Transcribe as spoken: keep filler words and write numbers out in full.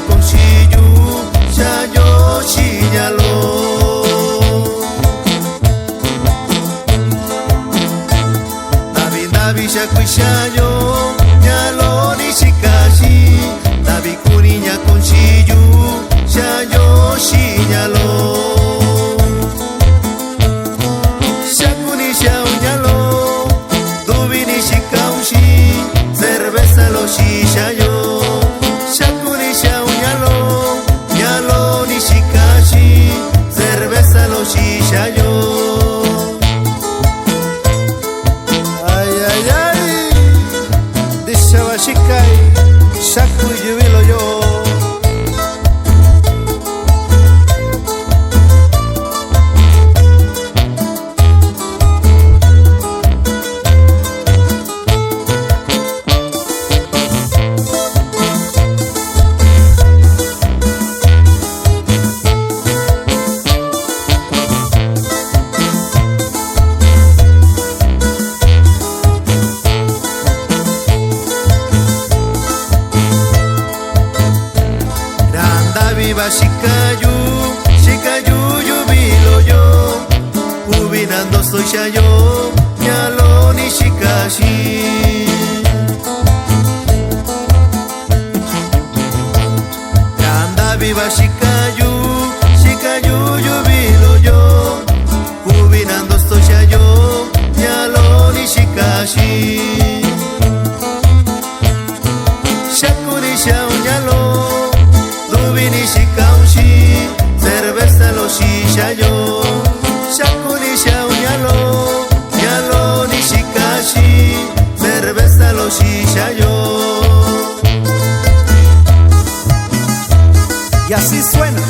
Kung siyu, siya yo, siya lo. Tabi, tabi, siya kui, siya yo, siya lo, ni si kasi. Tabi, kuni, siya kung siyu, siya yo, siya lo. Siya kuni, siya yo, siya lo. Tubi ni si kaun si, cerveza lo si siya yo. Siya kuni siya yo, siya lo, siya lo ni si kasi, cerveza lo si siya yo. Ay, ay, ay. Di siya ba si kai, siya kui yubi lo yo. Randa viva si kayu, si kayu yubi lo yo. Ubi nando soy siya yo, siya lo ni si kasi. Randa viva si kayu, si kayu yubi lo yo. Ubi nando soy siya yo, siya lo ni si kasi. Siya kuni siya yo, siya lo, tubi ni si kaun si, cerveza lo si siya yo. Siya kuni siya yo, siya lo, siya lo ni si kasi, cerveza lo si siya yo. Y así suena.